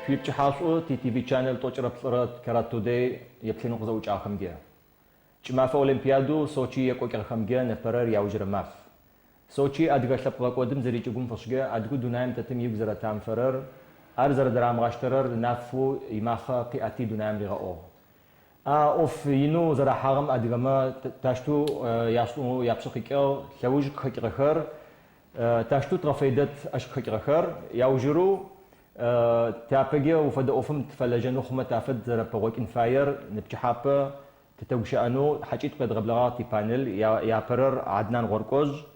Шъуипчыхьашӏу ти TV Channel 12-рэ Карат Today еплъынэу къызэӏукӏагъэхэмкӏэ. Кӏымафэ Олимпиадэу Сочи екӏокӏыгъэхэмкӏэ непэрэр яужырэ маф. Сочи адыгэ лъэпкъ гъэкӏодым зэричӏыгум фэшӏкӏэ адыгэу дунаим тэтым игу зэрэтамыфэрэр, ар зэрэдырамыгъаштэрэр нафэу имахъэ къиӏэти дунаим ригъэӏугъ. А ӏоф инэу зэрахьагъэм адыгэмэ тащтэу яшӏынэу япшъэ къикӏыгъ, лъэуж къыхэкӏыгъэхэр, тащтэу дгъэфедэт ащ къыхэкӏыгъэхэр, яужырэу тяпэкӏэ уфэдэ ӏофым тыфэлэжьэнэу хъумэ тафэд зэрэпэгъокӏын фаер ныпчыхьапэ тытэгущыӏэнэу хьакӏитӏу къедгъэблэгъагъ типанел, япэрэр Аднан Гъоркӏожъ,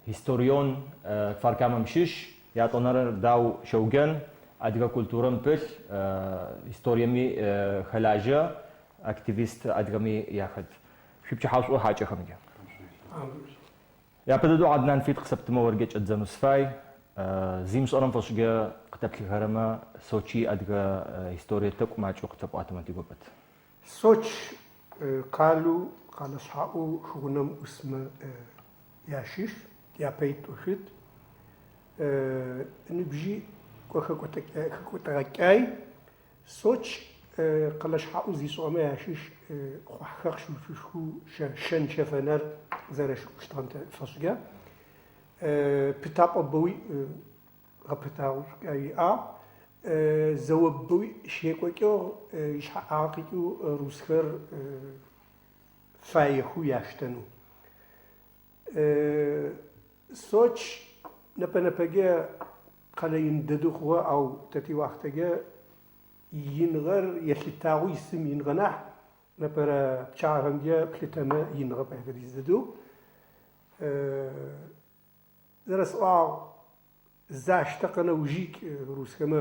Историон Кфар-Камэм щыщ, ятӏонэрэр Дау Шэуджэн, адыгэ культурэм пылъ, историеми хэлажьэ, активист адыгэми яхэт. Шъуипчыхьашӏу хьакӏэхэмкӏэ. Япэ дэдэу Аднан фит къысэптымэ оркӏэ кӏэддзэнэу сыфай. Зи мышӏэрэм фэшӏкӏэ къытэплъыхэрэмэ Сочи адыгэ историе тэкӏу макӏэу къытэпӏуатэмэ тигопэт. Соч къалэу, къэлэ шъхьаӏэу хыгъунэм ӏусмэ ящыщ, япэ итӏу щыт. Ыныбжьи кӏо хэкӏотэгъэкӏай. Соч къэлэ шъхьаӏэу зишӏыгъэмэ ящыщ къухьэхэр къыщыуцущхэу щэн-щэфэнэр зэрэщыкӏущтыгъэм фэшӏкӏэ. Пытапӏэ бэуи гъэпытагъэу шӏукӏэ иӏагъ. Зэо бэуи щекӏокӏыгъ, ишъхьэӏагъэ къикӏэу русхэр фаехэу яштэнэу. Соч непэ-непэкӏэ къэлэ ин дэдэу хъугъэ, ау тэ тиуахътэкӏэ ииныгъэр елъытагъэу исым иныгъэ нахь, непэрэ пчъагъэмкӏэ плъытэмэ иныгъэп ай фэдиз дэдэу. Зэрэсӏуагъ, заштэ къэнэужикӏ русхэмэ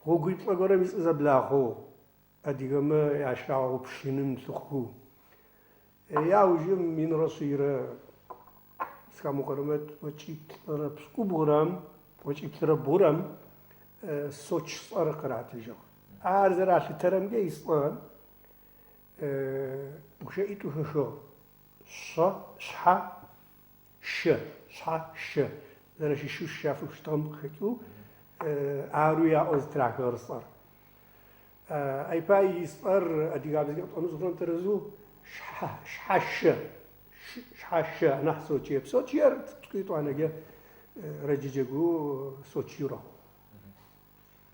гъогуиплӏэ горэм ицӏэ зэблахъоу, адыгэмэ ящагъэгъупшыным лъыхъухэу. Яужым минрэ шъийрэ схамыукъорэмэ тӏокӏиплӏырэ пшӏыкӏубгъурэм, тӏокӏиплӏырэ бгъурэм Соч цӏэр къыратыжьыгъ. Ар зэралъытэрэмкӏэ ицӏэ гущыӏитӏу хэхыгъ, шъэ, шъхьэ, Щэ, шъхьэ, щэ. Зэрэщыщэу щафыщтыгъэм къыхэкӏэу арэу яӏо зытырахыгъэр цӏэр. Айпай ицӏэр адыгабзэкӏэ къэтӏонэу зыхъурэм тэрэзэу шъхьэ, шъхьэщэ, шъхьэщэ, анахь Сочиеп. Сочиер цӏыкӏуитӏуанэкӏэ рэджэджэгу Сочи рэхъу.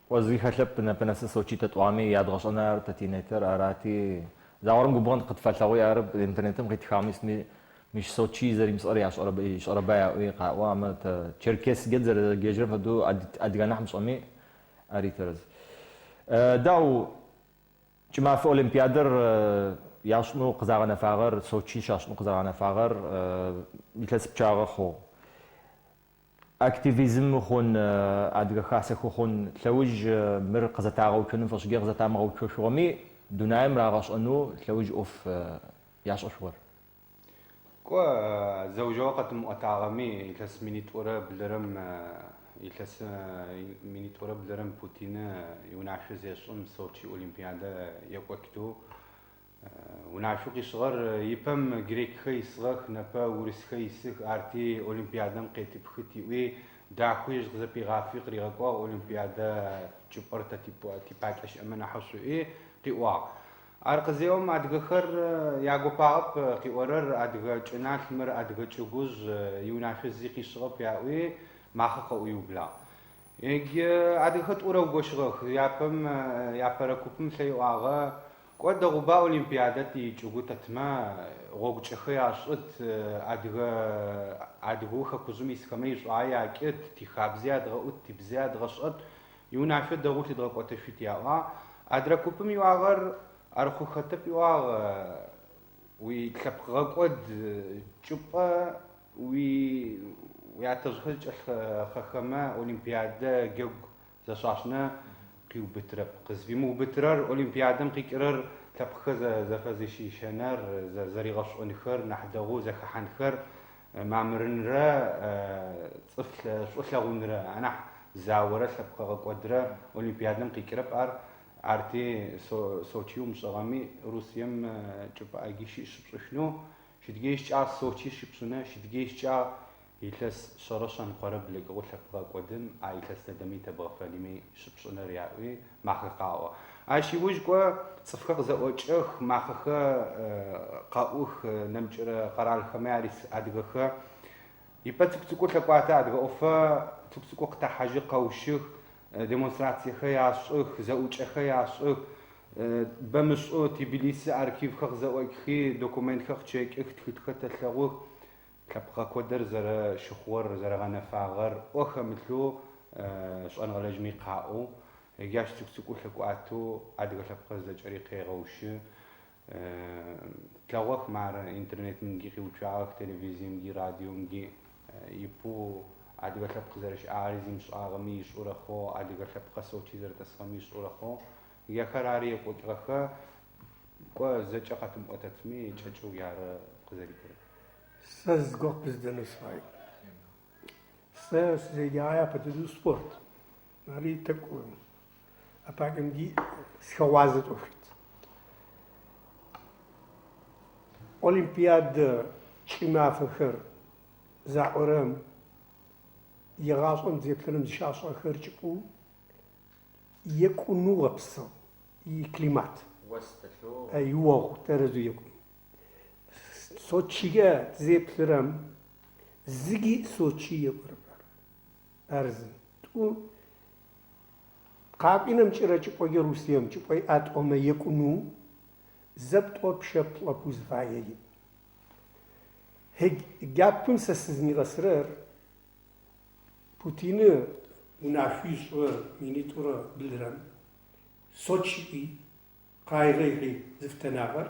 Кӏо зи хэлъэп, непэ нэсы Сочи тэ тӏуагъэми ядгъэшӏэн ар тэ тинетыр, арати, загъорэм губгъэн къытфалъэгъуи ары, интернетым къитхагъэми сыдми мыщ Сочи зэримысӏэр яшӏэрэба, ишӏэрэба яӏуи къаӏо, амэ тэ Черкесге тызэрэзэджэжьырэм фэдэу адыгэ нахь мышӏэми ари тэрэз. Дау, кӏымафэ Олимпиадэр яшӏынэу къызагъэнэфагъэр, Сочи щашӏынэу къызагъэнэфагъэр илъэс пчъагъэ хъугъ. Активизм хъун, Адыгэ хасэхэу хъун лъэуж мыр къызэтагъэуцоным фэшӏкӏэ къызэтамыгъэуцошъугъэми, дунаим рагъэшӏэнэу лъэуж ӏоф яшӏэшъугъэр. Кӏо, зэужыгъэ къэтымыӏотагъэми, илъэс минитӏурэ блырэм илъэс минитӏурэ блырэм Путин иунашъо зешӏым Сочи Олимпиадэ екӏокӏтэу Унашъоу къишӏыгъэр ипэм грекхэр исыгъэх, непэ урысхэр исых, арти Олимпиадэм къетыпхы тиӏуи, дахэу ежь къызэпигъафи къыригъэкӏуагъ, Олимпиадэ чӏыпӏэр тэ типакӏэ щыӏэмэ нахьышӏу ыӏуи къыӏуагъ. Ар къызеӏом адыгэхэр ягопагъэп къыӏорэр, адыгэ чӏыналъ, мыр адыгэ чӏыгужъ, иунашъо зи къишӏыгъэп яӏуи, махъэ къэӏуи ыублагъ. Иджы адыгэхэр тӏурэ угощыгъэх. Япэм япэрэ купым лъэ иӏуагъэ, Кӏо дэгъуба Олимпиадэ тичӏыгу тэтмэ, гъогу кӏэхэ яшӏыт, адыгэ адыгэу хэкужъым исхэмэ ишӏуагъэ якӏыт, тихабзи ядгъэӏут, тибзи ядгъэшӏэт, иунашъо дэгъоу лъыдгъэкӏотэшъут яӏуагъ. Адрэ купым иӏуагъэр ар хъухэтэп иӏуагъ, уи лъэпкъ гъэкӏод чӏыпӏэ уи уятэжъхэр зыкӏэлъхъэхэмэ Олимпиадэ джэгу Зэщашӏынэ къиубытырэп. Къызфимыубытырэр Олимпиадэм къикӏырэр лъэпкъхэр зэфэзыщищэнэр, зэригъэшӏонхэр, нахь дэгъоу зэхэхьанхэр, мамырынрэ цӏыф шӏулъэгъунрэ, анахь заорэ лъэпкъ гъэкӏодрэ Олимпиадэм къикӏырэп ар. Арти, Сочи умышӏыгъэми, Русием чӏыпӏэ ӏаджи щыӏ щыпшӏышъунэу, щыдгей щыкӏагъ Сочи щыпшӏынэ, щыдгей щыкӏагъ. Илъэс шъэрэ шъэныкъорэ блэкӏыгъэу лъэпкъгъэкӏодым а илъэс дэдэми тэбгъэфэными щыпшӏыныр яӏуи махэ къаӏо. Ащ иуж кӏо цӏыфхэр къызэӏокӏэх, махъэхэр къэӏух, нэмыкӏырэ къэралхэмэ арис адыгэхэр ипэ цӏыкӏу-цӏыкӏоу лъэкӏуатэ, адыгэ ӏофэ цӏыкӏу-цӏыкӏоу къытэхьажьы, къэущых, демонстрациехэр яшӏых, зэӏукӏэхэр яшӏых. Бэмышӏэу Тбилиси архивхэр къызэӏокӏхи, документхэр къычӏэкӏых, тхылъхэр тэлъэгъух. Лъэпкъгъэкӏодыр зэрэщыхъугъэр, зэрэгъэнэфагъэр ӏо хэмылъэу шӏэныгъэлэжьми къаӏоу, джащ цӏыкӏу-цӏыкӏоу лъыкӏуатэу адыгэ лъэпкъыр зэкӏэри къегъэущы. Тлъэгъох мары интернетымгий къиуцуагъэх, телевизиемгий, радиомгий ипэу адыгэ лъэпкъ зэрэщыӏагъэри зимышӏагъэми ишӏэу рэхъугъ, адыгэ лъэпкъэ Сочи зэрэтӏысыгъэми ишӏэу рэхъугъ. Ехэр ары екӏокӏыгъэхэ, кӏо зэкӏэ къэтымыӏотэтми кӏэкӏэу ярэ къызэрикӏырэр. Сэ зыгорэ къыпыздэнэу сыфай. Сэ сызеджагъэ апэ дэдэу спорт. Ари тӏэкӏу апакӏэмгий сыхэгъуазэ тӏошъут. Олимпиадэ кӏымафэхэр заӏорэм егъашӏэм зеплъырэм зыщашӏыгъэхэр чӏыпӏэу екӏунэу гъэпсыгъ иклимат. Ос дэлъэу. Иогъу тэрэзэу екӏунэу. Сочигэ тызеплъырэм зыги Сочи екӏурэп ар. Ар зы. Тӏу, къакӏуи нэмыкӏырэ чӏыпӏэкӏэ Русием чӏыпӏэ иӏа тӏомэ екӏунэу зэп тӏоп щэп плӏэп узыфае иӏ. Джапым сэ сызнигъэсырэр Путины унашъуи ышӏыгъэр минитӏурэ блырэм Сочи кӏуи, къаигъэ ихьи зыфытэнагъэр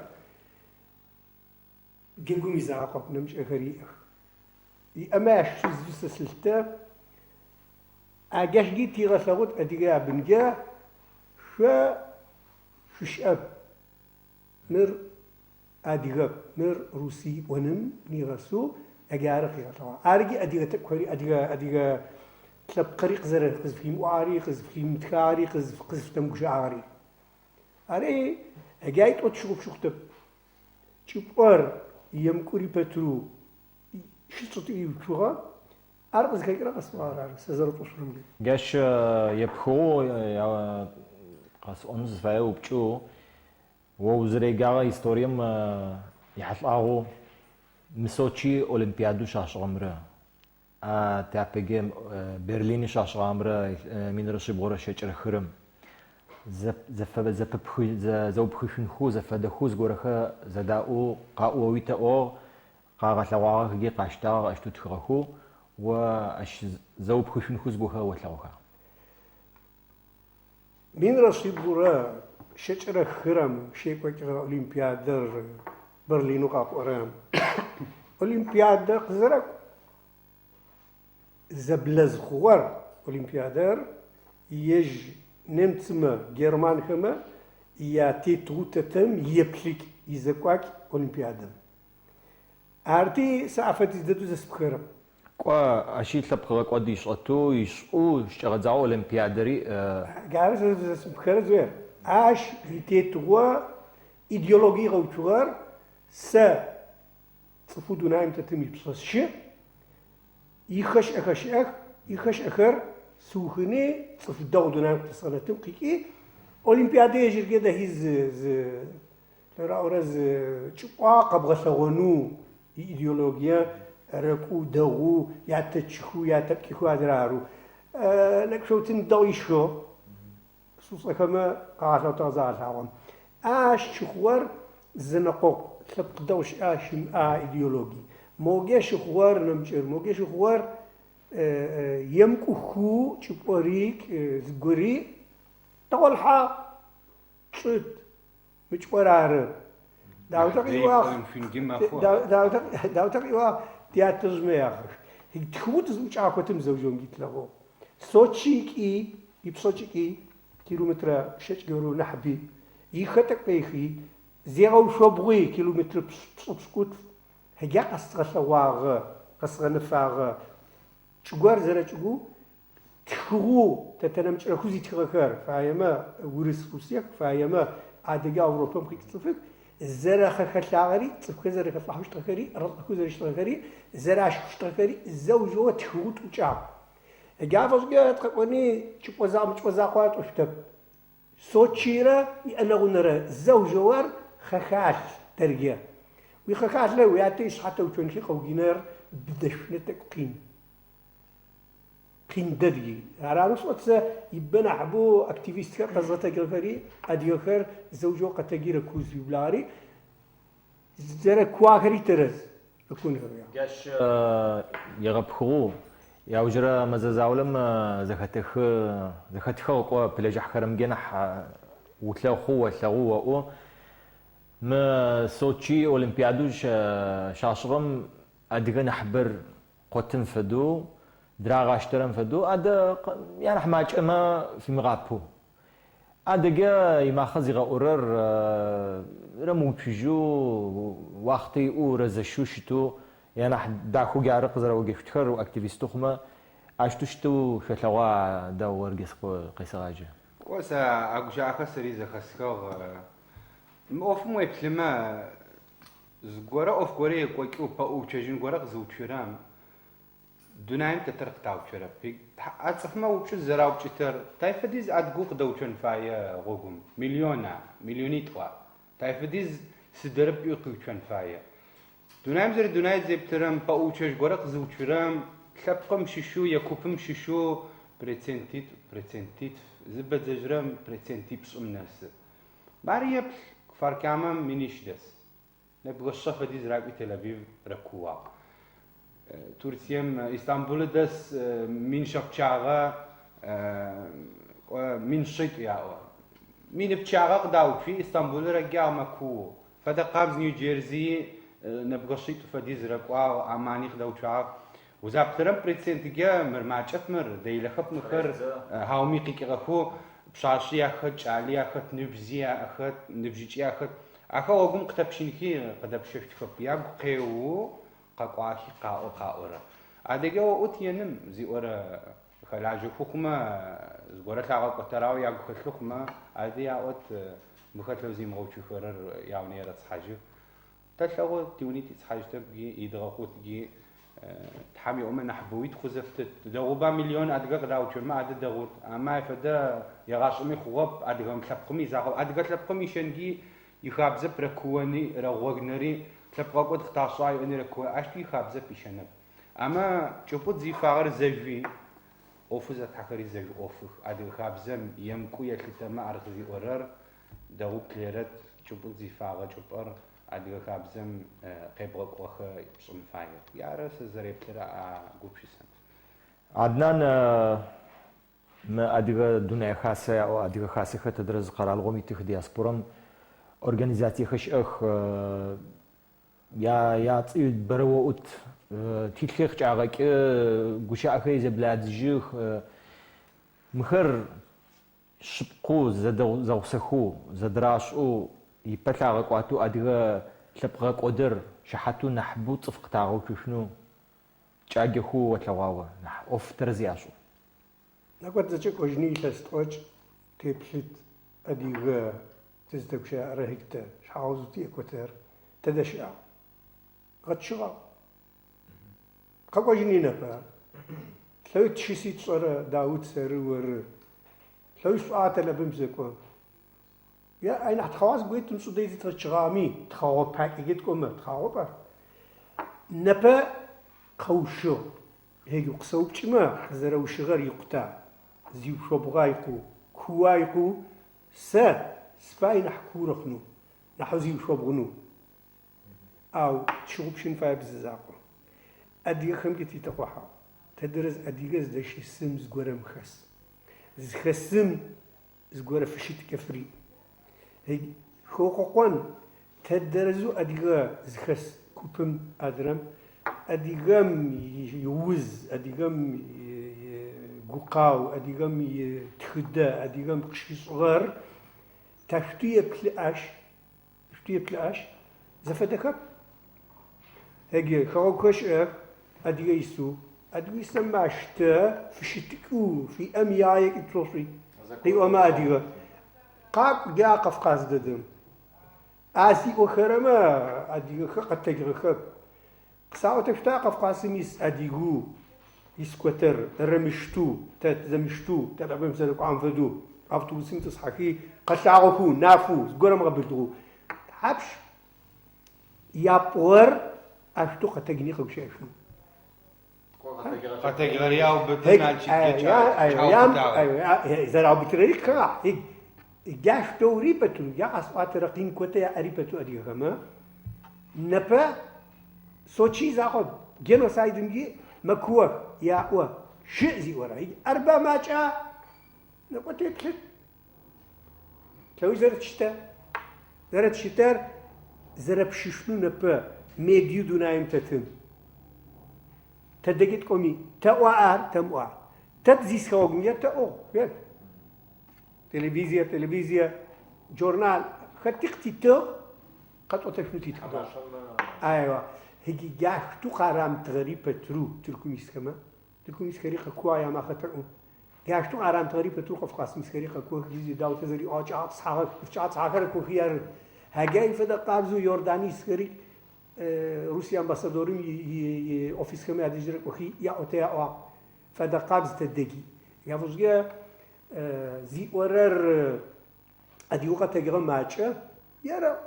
джэгум изакъоп, нэмыкӏэхэри иӏэх. Иӏэмэ ащыщэу зы сэ сэлъытэ, а джащгий тигъэлъэгъут адыгэ ябынкӏэ шъо шъущыӏэп, мыр адыгэп, мыр русый ыӏоным нигъэсэу аджары къигъэлъэгъуагъ. Арыгий адыгэ тӏэкӏухэри, адыгэ адыгэ лъэпкъри къызэрэ къызфимыӏуагъэри, къызфимытхагъэри, къызфытэмыгущыӏагъэри. Ари аджай тӏо тщыгъупшэ хъутэп. Чӏыпӏэр емыкӏури пэтыру щычӏытӏу иуцугъэ, ар къызхэкӏырэ къэсӏуагъэр ары, сэ зэрэтӏошъурэмкӏэ. Джащ епхыгъэу къэсӏонэу сызфае упчӏэу, о узэреджагъэ историем ехьылӏагъэу мы Сочи Олимпиадэу щашӏыгъэмрэ а тяпэкӏэ Берлини щашӏыгъэмрэ минрэ шъибгъурэ щэкӏырэ хырэм зэупхышъунхэу, зэфэдэхэу зыгорэхэр зэдаӏоу къаӏоуи тэӏуагъ, къагъэлъэгъуагъэх ыкӏи къаштагъ ащтэу тхыгъэхэу, о ащ зэупхышъунхэу зыгорэхэр олъэгъуха? Минрэ шъибгъурэ щэкӏырэ хырэм щекӏокӏыгъэ Олимпиадэр Берлинэу къапӏорэм Олимпиадэ къызэрэкӏу зэблэзхъугъэр Олимпиадэр ежь немцымэ, германхэмэ ятетыгъу тэтэм иеплъыкӏ, изэкӏуакӏ Олимпиадэм. Арти сэ афэдиз дэдэу зэспхырэп. Кӏо, ащи лъэпкъгъэкӏод ишӏэтэу, ишӏэу щыкӏэгъэдзагъэу Олимпиадэри. Ары сэ зэсымыпхырэр зыер. Ащ итетыгъо идеологие гъэуцугъэр сэ цӏыфэу дунаим тетым ипшъэ сщыӏ, ихэ щыӏэхэр щыӏэх, ихэ щыӏэхэр сыухыни цӏыф дэгъу дунаим къытесгъэнэтым къикӏи, Олимпиадэ ежьыркӏэ дэхи зы зы зэраӏорэ зы чӏыпӏа къэбгъэлъэгъонэу иидеологие рэкӏоу, дэгъоу, ятэчыхэу, ятэпкӏыхэу адрэ арэу. Нэкӏушъоутын дэгъу ишхыгъ. Шӏушӏэхэмэ къагъэлъэгъотыгъэ загъэлъагъом. Ащ щыхъугъэр зэнэкъокъу лъэпкъ дэгъу щыӏа, щымыӏа идеологий. Могэ щыхъугъэр нэмыкӏыр, могэ щыхъугъэр емыкӏухэу чӏыпӏэри зыгори тэгъолъхьагъ, чӏыт, мы чӏыпӏэр ары. Даутэ къыӏуагъ, Даутэ къыӏуагъ, тятэжъмэ яхъых. Тхыгъэу тызӏукӏахотым зэужьонги тлъэгъугъ. Сочи икӏи, ипшъэкӏ икӏи, километрэ щэкӏ горэу нахьыби, ихэ тӏэкӏу къехи, зегъэушъобгъуи километрэ пшӏы пшӏыкӏутф, хьыджа къэсгъэлъэгъуагъэ, къэсгъэнэфагъэ. Чӏыгуар зэрэчӏыгоу тхыгъэу тэ тэнэмыкӏрэхэу зитхыгъэхэр, фаемэ урыс русых, фаемэ адыгэ Европэм къикӏ цӏыфых, Зэрэхъэхэлъагъэри, цӏыфхэр зэрэхэлӏыхьэщтыгъэхэри, рэлӏэхэу зэрэщытыгъэхэри, зэрашхыщтыгъэхэри зэужэу тхыгъэу тӏукӏагъ. Джа фэшӏкӏэ тыкъэкӏони чӏыпӏэ закъу, мы чӏыпӏэ закъо ар тӏощтэп. Сочирэ иӏэнэгъунэрэ зэужэу ар хъэхалъ тэргэ. Уихъэхалъэ уятэ ишъхьэ теуцонхи къэугинэр бдэшъунэ тӏэкӏу къин. Къин дэдги. Арары сӏот сэ ибэ нахьыбэу активистхэр къэзгъэтэджыгъэхэри, адыгэхэр зэужэу къэтэджи рэкуз зиублагъэри, зэрэкуахэри тэрэз рэкунхэр. Джащ егъэпхыгъэу яужырэ мэзэ заулэм зэхэтэхы, зэхэтхыгъ кӏо пылэжьыхьэхэрэмджэ нахь улъэхъу, олъэгъу, оӏо. Мы Сочи Олимпиадэу щашӏыгъэм адыгэ нахьыбэр къотым фэдэу, дырагъаштэрэм фэдэу, адэ янахь макӏэмэ фимыгъапэу. Адэкӏэ имахъэ зигъэӏурэр рэмыуцужьэу, уахътэ иӏэу, рэзэщэу щытэу, янахь дахэу джары къызэрэоджэшъутхэр активистэу хъумэ, ащтэу щытэу шъолъэгъуа дэгъу орджэ къесэгъажьэ. Кӏо, сэ а гущыӏэхэр сэри зэхэсхыгъ. Мы ӏофым уеплъымэ, Зыгорэ ӏоф горэ екӏокӏэу, пэӏууцожьын горэ къызыуцурэм, дунаим тэтэр къытауцорэп. А цӏыфмэ упчӏэ зызэраупчӏытэр, тай фэдиз адыгэу къыдэуцон фае гъогум? Миллиона? Миллионитӏуа? Тай фэдиз сыдэрэп пӏуи къиуцон фае. Дунаим зэрэдунай зеплъырэм, пэӏууцожь горэ къызыуцурэм, лъэпкъым щыщэу е купым щыщэу процентитӏу, процентитф, зыбэдзэжьырэм процентипшӏым нэсы. Мары еплъ, Кфар-Камэм минищ дэс. Нэбгырэ шъэ фэдиз ракӏуи Тель-Авив рэкууагъ. Турцием, Истамбулы дэс 1100 пчъагъэ, кӏо, 1100 яӏо. Мины пчъагъэ къыдауцуи, Истамбулы рэджагъ мэкуу. Фэдэ къабз Нью-Джерси нэбгырэ шъитӏу фэдиз рэкӏуагъ, Аммани къыдэуцуагъ. Узаплъырэм процентыкӏэ мыр макӏэп мыр, дэилэхэп мыхэр, хьауми къикӏыгъэхэу пшъашъи ахэт, кӏали ахэт, ныбжьи ахэт, ныбжьыкӏи ахэт. Ахэр гъогум къытэпщынхи къыдэпщэщтхэп, ягу къеоу къэкӏуахи къаӏо къаӏорэ. Адэкӏэ оӏут еным зиӏорэ хэлажьэхэу хъумэ, зыгорэ лъагъэкӏотэрау ягу хэлъы хъумэ, адэ яӏот мыхэр лъэу зимыгъэуцухэрэр яунэ ерэцхьажьых. Тэлъэгъу, тиуни тицхьажьтэпги, идгъэхъутги, Тхьэм еӏомэ нахьыбэуи тхъузэфтыт. Дэгъуба миллион адыгэ къыдауцомэ, адэ дэгъут. Амэ ай фэдэ егъашӏэми хъугъэп, адыгэ лъэпкъым изакъоп. Адыгэ лъэпкъым ишэнги ихабзэп рэкуони, рэгъогныри, лъэпкъгъэкӏод къыташӏа иӏони рэкуо, ащти ихабзэп ишэнэп. Амэ чӏыпӏэу тызифагъэр зэжъуи, ӏофэу зэтхьэхэри зэжъу ӏофых. Адыгэ хабзэм емыкӏу елъытэмэ ар къызиӏорэр дэгъоу плъерэт, чӏыпӏэу тызифагъэ чӏыпӏэр адыгэ хабзэм къебгъэкӏугъэхэ пшӏын фае. Ярэ сэ зэреплъырэ а гупшысэм. Аднан, мы Адыгэ Дунэе Хасэ яӏэу Адыгэ Хасэхэр тэдрэ зы къэралыгъом итых диаспорэм организациехэр щыӏэх, яцӏи бэрэ оӏут, тхылъхэр къыкӏагъэкӏы, гущыӏэхэри зэбладзыжьых. Мыхэр шъыпкъэу зэгъусэхэу, зэдырашӏэу, ипэ лъагъэкӏуатэу адыгэ лъэпкъгъэкӏодыр шыхьатэу нахьыбэу цӏыф къытагъэуцушъунэу кӏаджэхэу олъэгъуа о, нахь ӏоф тэрэз яшӏэу. Накӏо тызэкӏэкӏожьыни илъэс тӏокӏ теплъыт адыгэ тызтэгущыӏэрэ хьиктэ шъхьагъэзу тиӏэкӏотэр тэдэ щыӏагъ? Гъэтщыгъагъ. Къэкӏожьыни непэ. Лъэуи тщыси тшӏэрэ Даут сэры оры. Лъэуи шӏуа Тэлэбым зэкӏо. Е ай нахь тхъэгъуа зыгуи тымшӏы дэй зытгъэчыгъами, тхъэгъо пакӏэге ткӏомэ, тхъагъоп ар. Непэ къэущыгъ. Егу укъысэупчӏымэ, къызэрэущыгъэр икъута? Зиушъобгъуа икъу? Кууа икъу? Сэ сыфай нахь куу рыхъунэу, нахь зиушъобгъунэу. Ау тщыгъупшэн фаеп зы закъо. Адыгэхэмкӏэ титэкъухьагъ. Тэдэрэ зы адыгэ зыдэщысым зыгорэм хэс. Зыхэсым зыгорэ фыщытыкӏэ фыриӏ. Хэукъокъон тэдэрэзу адыгэ зыхэс купым адрэм адыгэм иуз, адыгэм гукъау, адыгэм итхыдэ, адыгэм къыщышӏыгъэр ташъуту еплъы ащ. Шъуту еплъы ащ. Зэфэдэхэп. Эги, хэгъэгухэр щыӏэх, адыгэ исэу. Адыгэ исэм аштэ фыщытыкӏэу, фиӏэм яекӏи тшӏошӏи. Къиӏомэ адыгэ. Къакӏу джа Кавказ дэдэм. А зиӏохэрэмэ адыгэхэр къэтэджыгъэхэп. Къысаӏотэщта Къафкъасым ис адыгэу, искотэр рэмыштэу, тэ тызэмыштэу, тэ нахьыбэм тызэрэкӏуагъэм фэдэу, автобусым итӏысхьэхи, къэлъагъохэу, нафэу, зыгорэм гъэбылъыгъэу. Тхьапш япӏугъэр ащтэу къэтэджыни къэгущыӏэшъун. Къэтэджыгъэри аубыты, Налщыккӏэ чӏаубытагъэх. Зэраубытырэри къыхагъахь. Джащтэури пэтэу, джа къэсӏуатэрэ къин котэ яӏэри пэтэу адыгэхэмэ, непэ Сочи закъоп, геносайдымкӏи мэкуох, яӏо, щыӏ зиӏорэ. Арба макӏа? Нэкӏо теплъыт. Лъэуж зэрэтщытэ. Зэрэтщытэр зэрэпщышнэу непэ медиу дунаим тэтын. Тэдэкӏи ткӏоми, тэӏуа ар, тэмыӏуа. Тэ тызис хэгъэгумкӏэ тэӏо, хэт? Телевизие, телевизие, журнал, хэти къытитыгъ, къэтӏотэшъунэу титхыгъэ. Айва. Джащтэу къарамытыгъэри пэтыру Тыркум исхэмэ, Тыркум исхэри къэкуа ямахъэ тэӏу. Джащтэу къарамытыгъэри пэтыру Къафкъасым исхэри къэкуох, джы Даутэ зэриӏуагъэу кӏагъэтӏысхьагъэх, кӏагъэтӏысхьагъэхэр кохи ары. Хэгай фэдэ къабзэу Иордан исхэри Русие амбассадорым иофисхэм ядэжьрэ кӏохи яӏотэ яӏуагъ. Фэдэ къабз тэдэги. Явужкӏэ зиӏорэр адыгэу къэтэджыгъэ макӏэ, ерэӏу.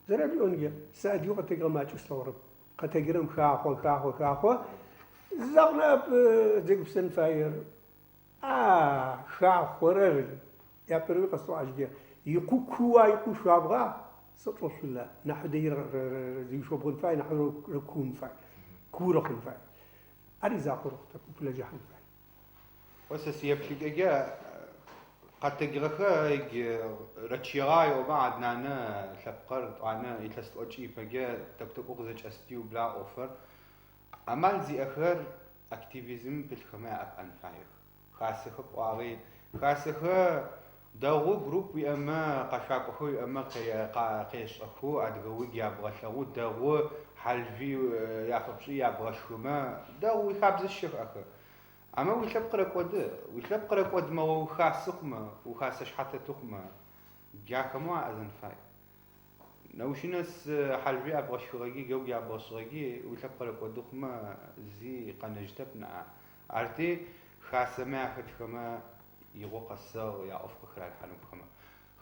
Зэрэпӏонкӏэ, сэ адыгэу къэтэджыгъэ макӏэу слъэгъурэп. Къэтэджырэм хахъо, хахъо, хахъо. Зы закъу ныӏэп зегупшысэн фаер. А хахъорэр, япэрэуи къэсӏуагъ икъу кууа, икъу шъуабгъа, сэ тӏошъула. Нахь дэир зиушъобгъун фай, нахь рыкуун фай. Куурэ хъун фай. Ар изакъоу рыхъутэп, упылэжьыхьан фай. О сэ сиеплъыкӏэкӏэ къэтэджыгъэхэ рэчыегъа ыӏомэ Аднанэ лъэпкъыр тӏуанэ илъэс тӏокӏ ипэкӏэ тӏэкӏу-тӏэкӏоу къызэкӏэсти убла ӏофыр. Амал зиӏэхэр активизмым пылъхэмэ яӏэпыӏэн фаех. Хасэхэ пӏуагъи. Хасэхэ дэгъу групп уиӏэмэ, къэшъуакӏохэ уиӏэмэ къешӏэхэу, адыгэ уиг ябгъэлъэгъу, дэгъу хьалжъуи яфэпшӏи ябгъэшхымэ, дэгъу уихабзэ щых ахэр. Амэ уилъэпкъ рэкӏоды, уилъэпкъ рэкӏодмэ о ухасэ хъумэ, ухасэ шъхьатэты хъумэ, джахэмэ уаӏэзэн фай. Неущи нэс хьалжъуи ябгъэшхыгъэги, джэгу ябгъэшӏыгъэги уилъэпкъ рэкӏоды хъумэ зи къэнэжьытэп ныӏа. Арти хасэмэ ахэтхэмэ игъо къэсыгъ яӏоф къыхыралъхьанухэмэ.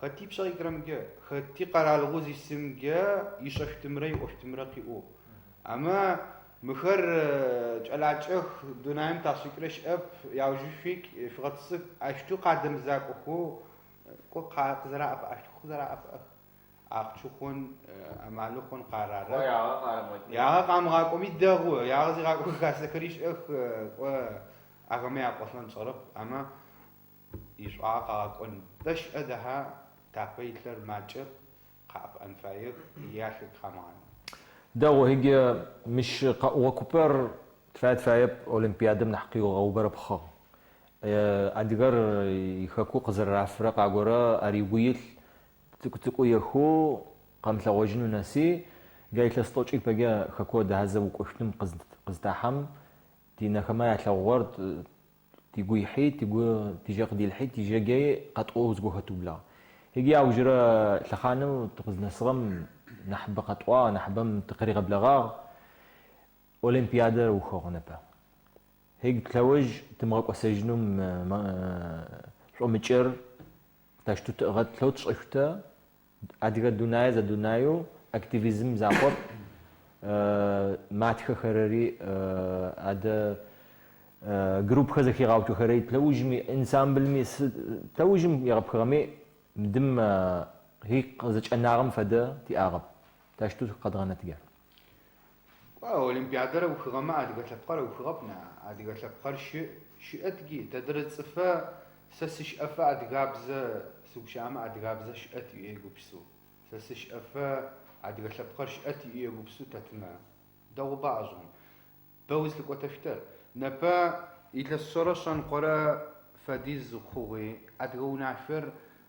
Хэти пшъэ къикӏырэмкӏэ, хэти къэралыгъо зисымкӏэ ишӏэщтымрэ иӏощтымрэ къиӏоу. Амэ мыхэр кӏэлакӏэх, дунаим ташӏыкӏырэ щыӏэп, яужы шъуикӏ, шъугъэтӏысых, ащтэу къадэмызакӏохэу, кӏо къызэраӏэпыӏэщтхэу къызэраӏэпыӏэх. Ахъчэу хъун, амалэу хъун къарары. Ягъэ къамыгъакӏоми дэгъу, ягъэ зигъакӏохэ хасэхэри щыӏэх, кӏо ахэмэ япӏолӏэн тшӏэрэп, амэ ишӏуагъэ къагъэкӏон бэ щыӏэ дэхьа, тапэ илъэр макӏэп, къаӏэпыӏэн фаех, ялъэкӏ къамыгъанэу. Дэгъу, иджы мыщ къэӏугъэ купэр тфае-тфаеп Олимпиадэм нахь къигъэубэрэпхъыгъ. Адыгэр ихэку къызэрэрафырэ къагорэ ар игу илъ, цӏыкӏу-цӏыкӏу ехэу къэмылъэгъожьынэу нэси, джа илъэс тӏокӏ ипэкӏэ хэку дахьэзэ укӏощтым къызытахьэм, тинэхэмэ ялъэгъугъэр тигу ихьи, тигу тижэ къыдилъхьи, тижэге къэтӏоу зыгохэтыублагъ. Иджы аужырэ лъэхъанэу тыкъызнэсыгъэм нахьыбэ къэтӏуагъ, нахьыбэм тыкъыригъэблэгъагъ, Олимпиадэр ыухыгъ непэ. Иг тлъэуж тымыгъэкӏосэжьынэу шӏомыкӏыр Тащтэу тыӏыгъэ тлъэу тшӏэшъутэ, адыгэ дунае зэдунаеу активизм закъоп, матхэхэрэри, адэ группхэр зэхигъауцохэрэри тлъэужми, энсамблми, тлъэужым егъэпхыгъэми, мыдым къызэкӏэнагъэм фэдэ тиӏагъэп. Тащтэу къэдгъэнэтыгэр. Кӏо, Олимпиадэр ыухыгъэмэ, адыгэ лъэпкъэр ыухыгъэп на. Адыгэ лъэпкъэр щыӏ, щыӏэтги. Тэдэрэ цӏыфэ сэ сыщыӏэфэ адыгабзэ сыгущыӏэмэ адыгабзэ щыӏэт иӏу егупшысэу. Сэ сыщыӏэфэ адыгэ лъэпкъэр щыӏэт иӏу егупшысэу тэтымэ. Дэгъуба ащыгъум. Бэ узлъыкӏотэщтыр. Непэ илъэс шъэрэ шъэныкъорэ фэдиз хъугъи, адыгэ унашъор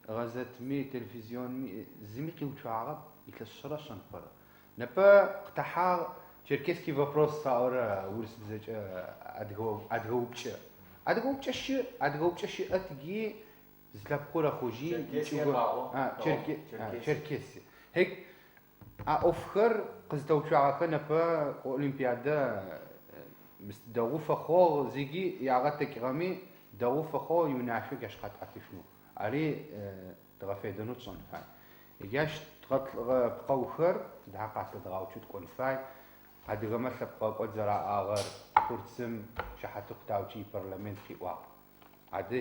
гъэзетми, телевизионми зыми къиуцуагъэп илъэс шъэрэ шъэныкъорэ. Непэ къытэхьагъ черкесский вопрос заӏорэ урысыбзэкӏэ адыгэ адыгэ упчӏэ. Адыгэ упчӏэ щыӏ, адыгэ упчӏэ щыӏэтги. Зы лъэпкъэу рэхъужьи ичӏыгу Черкесия. Хек а ӏофхэр къызытэуцуагъэхэр непэ Олимпиадэ дэгъу фэхъугъ, зиги ягъэ тэкӏыгъэми дэгъу фэхъугъ иунашъо джащ къатӏатышъунэу. Ари дгъэфедэнэу тшӏэн фай. Джащ дгъэтлӏыгъэ пкъэухэр дахэ къалъэдгъауцу тыкӏон фай. Адыгэмэ лъэпкъгъэкӏод зэраӏагъэр Курцым шыхьатэу къытаучи ипарламент къыӏуагъ. Адэ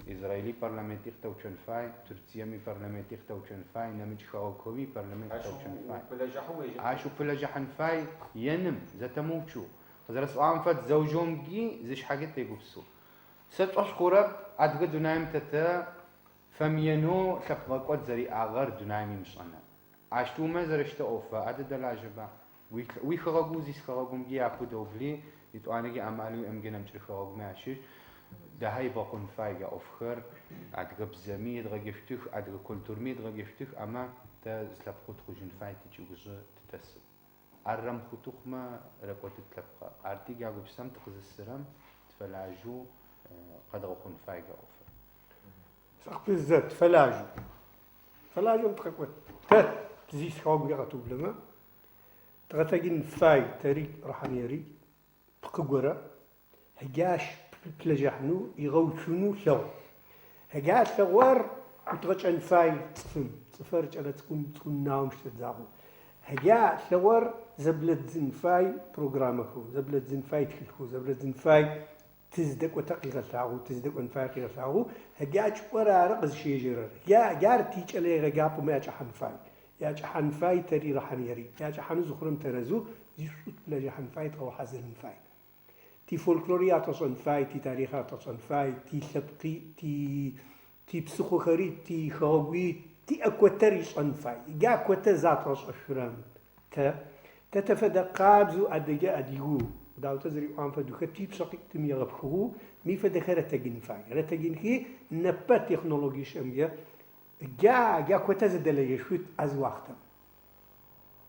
Израиль ипарламенти къытэуцон фай, Турцием ипарламенти къытэуцон фай, нэмыкӏ хэгъэгухэми ипарламент къытэуцон фай. Ащ упылэжьыхьан фай еным, зэтэмыуцу. Къызэрэсӏуагъэм фэд, зэужьомги зы шъхьэкӏэ тегупсу. Сэ тшӏошъ хъурэп, адыгэ дунаим тэтэ фэмыенэу лъэпкъгъэкӏод зэриӏагъэр дунаим имышӏэнэ. Ащ тыумэ зэрэщытэ ӏофа, адэ дэлажьэба. Уихэгъэгу узис хэгъэгумги япэу дэубли, итӏуанэги амал уиӏэмгэ нэмыкӏрэ хэгъэгуми ащыщ. Дахэ ибгъэкъун фай джа ӏофхэр, адыгэ бзэми едгъэджэщтых, адыгэ культурми едгъэджэщтых, амэ тэ зы лъэпкъэу тыхъужьын фай тичӏыгужъы тыдэсэу. Ар рэмыхъутэу хъумэ рэкӏоды тлъэпкъы. Арти джа гупшысэм тыкъызысырэм тыфэлажьэу къэдгъэхъун фай джа ӏофыр. Сыкъыпыззэ, тыфэлажьэу. Тыфэлажьэу тыкъэкӏот. Тэ тызис хэгъэгумкӏэ къэтыублэмэ, тыгъэтэджын фай тэри Рыхьаныери пкъы горэ, хьыджащ пылэжьахьынэу игъэуцунэу лъэгъу. Хьыджа лъэгъуар ӏутгъэкӏэн фай цӏыфым, цӏыфэр кӏэлэцӏыкӏум цӏыкӏунаум щыщӏэдзагъэу. Хьыджа лъэгъуар зэблэдзын фай программэхэу, зэблэдзын фай тхылъхэу, зэблэдзын фай тыздэкӏотэ къигъэлъагъоу, тыздэкӏон фай къигъэлъагъоу, хьыджа чӏыпӏэр ары къызщежьэрэр. Джар тикӏэлэегъэджапӏэмэ якӏыхьан фай. Якӏыхьан фай тэри Рыхьаныери. Якӏыхьанэу зыхъурэм тэрэзэу зишӏу тпылэжьыхьан фай, дгъэухьазырын фай. Тифольклори ятӏэшӏэн фай, титарихъ ятӏэшӏэн фай, тилъэпкъи, ти типсыхъохэри, тихэгъэгуи тиӏэ котэр ишӏэн фай. Джа котэ затӏэшӏэшъурэм тэ, тэ тэфэдэ къабзэу адыгэ адыгэу, Даутэ зэриӏуагъэм фэдэу, хэти ипшъэ къиӏтым егъэпхыгъэу, ми фэдэхэр рэтэджын фай. Рэтэджынхи непэ технологие щыӏэмкӏэ джа, джа котэ зэдэлэжьэшъут а зы уахътэм.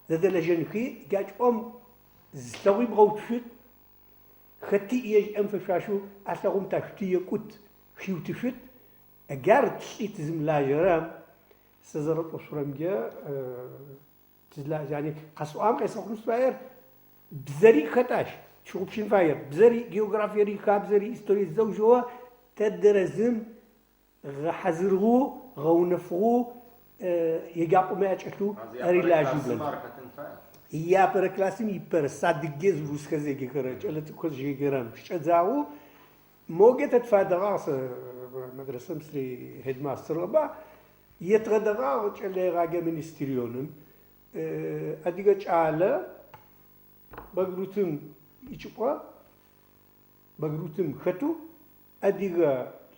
Зэдэлэжьэнхи джа чӏыпӏэм зы лъэгъуи бгъэуцушъут, хэти ежь иӏэм фэшъуашэу а лъэгъум ташъути екӏут, хиутышъут. Джар тшӏи тызымылажьэрэм, сэ зэрэшӏошъурэмкӏэ, тызылажьани, къэсӏуагъэм къесэхъун сфаер бзэри хэт ащ, тщыгъупшын фаеп. Бзэри, географиери, хабзэри, историе зэужьыгъо тэдэрэ зым гъэхьазырыгъэу, гъэунэфыгъэу, еджапӏэмэ якӏэлъэу арилажьэу блэн. Иапэрэ классым ипэрэ садыкге урысхэр зеджэхэрэ, кӏэлэцӏыкӏухэр зыщеджэрэм щыкӏэдзагъэу могэ тэ тфадэгъагъ сэ мэдрэсэм сри хедмастерыгъэба, етгъэдэгъагъ кӏэлэегъаджэ министерионым адыгэ кӏалэ Багрутым ичӏыпӏэ Багрутым хэтэу адыгэ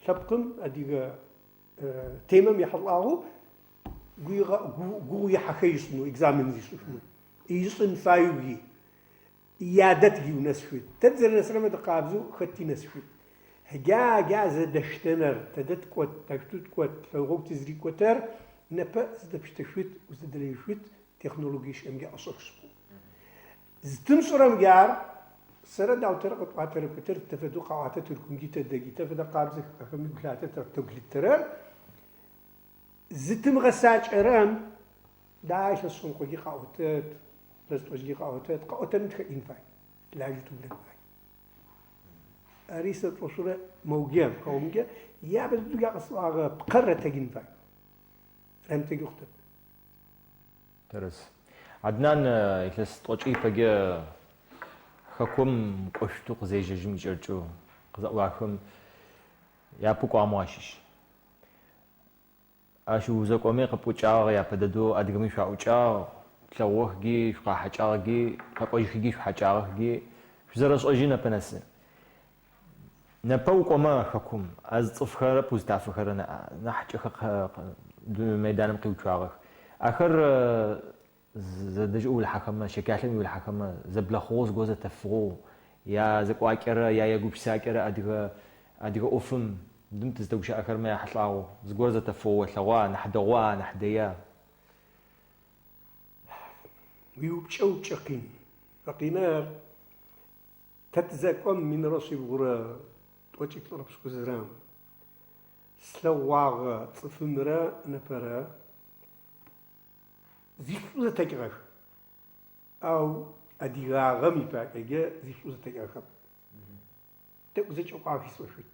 лъэпкъым, адыгэ темэм ехьылӏагъэу гугъу ехьэхэ ишӏынэу, экзамен зишӏышъунэу, ишӏын фаеуи, ядэт гиунэсшъуит. Тэ тызэрэнэсырэм фэдэ къабзэу хэти нэсшъуит. Джа, джа зэдэштэнэр, тэдэ тыкӏот, тэшъуту тыкӏот, лъэгъогу тызрикӏотэр непэ зыдэпштэшъуит, узэдэлэжьышъуит технологие щыӏэмкӏэ ӏэшӏэх шъыпкъэу. Зытымышӏэрэмкӏэ ар сэрэ Даутэрэ къэтӏуатэрэ пэтэр тэ фэдэу къаӏуатэ Тыркумкӏи тэдэкӏи, тэ фэдэ къабзэх ахэми гу лъатэ тэгу лъыттэрэр. Зытымыгъэсакӏэрэм да илъэс шъэныкъокӏи къаӏотэт, илъэс тӏокӏкӏи къаӏотэт, къэӏотэным тхэӏин фай, лажьэу тыублэн фай. Ари сэ тӏошъурэ моугем, хэгъумкӏэ ябэ дэдэу къэсӏуагъэ пкъыр рэтэгин фай. Рэмытэги хъутэп. Тэрэз. Аднан илъэс тӏокӏы ипэкӏэ хэкум кӏошъутэу къызежьэжьым икӏэрыкӏэу къызэӏуахым япэу кӏуагъэмэ уащыщ. Ащ узэкӏоми къыпӏукӏагъ, япэ дэдэу адыгэми шъуаӏукӏагъ, плъэгъугъэхги, шъукъахьэкӏагъги, къэкӏожьхиги шъухьэкӏагъэхги, шъузэрэшӏэжьы непэ нэсы. Непэ укӏомэ хэкум, а зы цӏыфхэрэп узтафэхэрэр нахь кӏэхэ мэйданым къиуцуагъэх. Ахэр зэдэжь ӏуулъхьэхэмэ, щэкӏалъэм иулъхьэхэмэ, зэблэхъугъэу зыгорэ зэтэфыгъэу, язекӏуакӏэрэ яегупшысакӏэрэ адыгэ адыгэ ӏофым, дым тызтэгущыӏэхэрэмэ яхьылӏагъэу, зыгорэ зэтэфыгъэу олъэгъуа, нахь дэгъуа, нахь дэя? Уиупчӏэ упчӏэ къин. Къинэр Тэ тызэкӏом минрэ шъибгъурэ тӏокӏиплӏырэ пшӏыкӏузырэм. Слъэгъуагъэ цӏыфымрэ непэрэ зишӏу зэтэкӏыгъэх. Ау адыгагъэм ипакӏэкӏэ зишӏу зэтэкӏыгъэхэп. Тӏэкӏу зэкӏэкӏуагъэхи сӏошъут.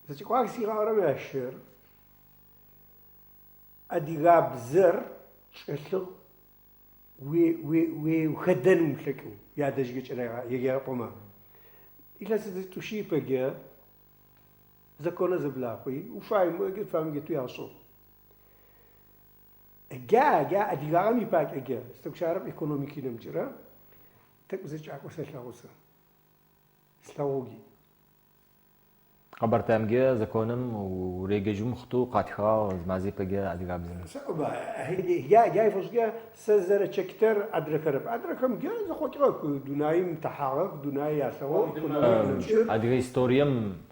Зэкӏэкӏуагъэх сигъаӏорэм ящыр адыгабзэр чӏэлъыгъ уехэдэн умылъэкӏэу ядэжькӏэ кӏэлэеджакӏомэ. Илъэс зытӏущи ыпэкӏэ законыр зэблахъуи, уфаемэ уфамыеу яшӏыгъ. Джа, джа адыгагъэм ипакӏэкӏэ, сытэгущыӏэрэп экономики нэмыкӏырэ, тӏэкӏу зэкӏакӏо сэлъэгъу сэ. Слъэгъугъи. Къэбэртаемкӏэ законым уреджэжьым хъутэу къатхыгъагъ зы мазэ ыпэкӏэ адыгабзэм. Я, я ифэшӏкӏэ сэ зэрэчэктэр адрэхэрэп. Адрэхэмкӏэ зэхъокӏыгъэх, дунаим тэхьагъэх, дунай ялъэгъугъ, экономик нэмыкӏыр. Адыгэ историем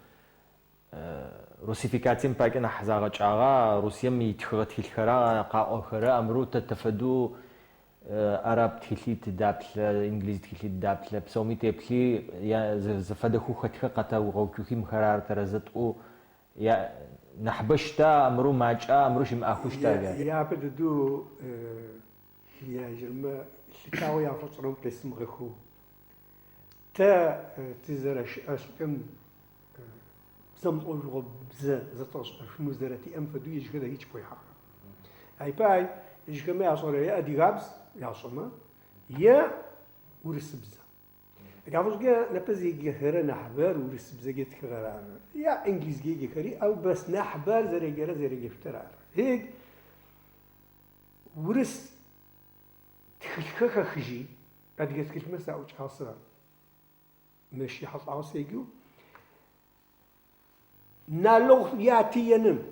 русификацием пакӏэ нахь загъэкӏагъа, Русием итхыгъэ тхылъхэра къаӏохэрэ, амырэу тэ тэфэдэу араб тхылъи тыдаплъэ, инглиз тхылъи тыдаплъэ, псэуми теплъи, зэфэдэхэу хэтхэр къэтэгъэуцухи, мыхэр ар тэрэзэ тӏоу, я нахьыбэ щыта, амырэу макӏа, амырэу щымыӏахэу щыта? Япэ дэдэу ежьырмэ лъытагъэу яфэшӏырэм къесымыгъэхэу. Тэ тызэрэщыӏэ шӏыкӏэм зэмылӏэужыгъо бзэ зэтӏэшӏэшъунэу зэрэтиӏэм фэдэу ежьхэр зэхикӏ къихьагъэх. Айпай ежьхэмэ яшӏэрэ е адыгабз яшӏэмэ, е урысыбзэ. Афэшӏкӏэ непэ зеджэхэрэ нахьыбэр урысыбзэкӏэ тхыгъэр ары. Я инглизкӏэ еджэхэри, ау бэс нахьыбэр зэреджэрэ зэреджэщтыр ары. Хег урыс тхылъхэр хэхыжьи, адыгэ тхылъмэ саӏукӏагъ сэ. Мыщ ехьылӏагъэу седжэу. Налогъ яты еным.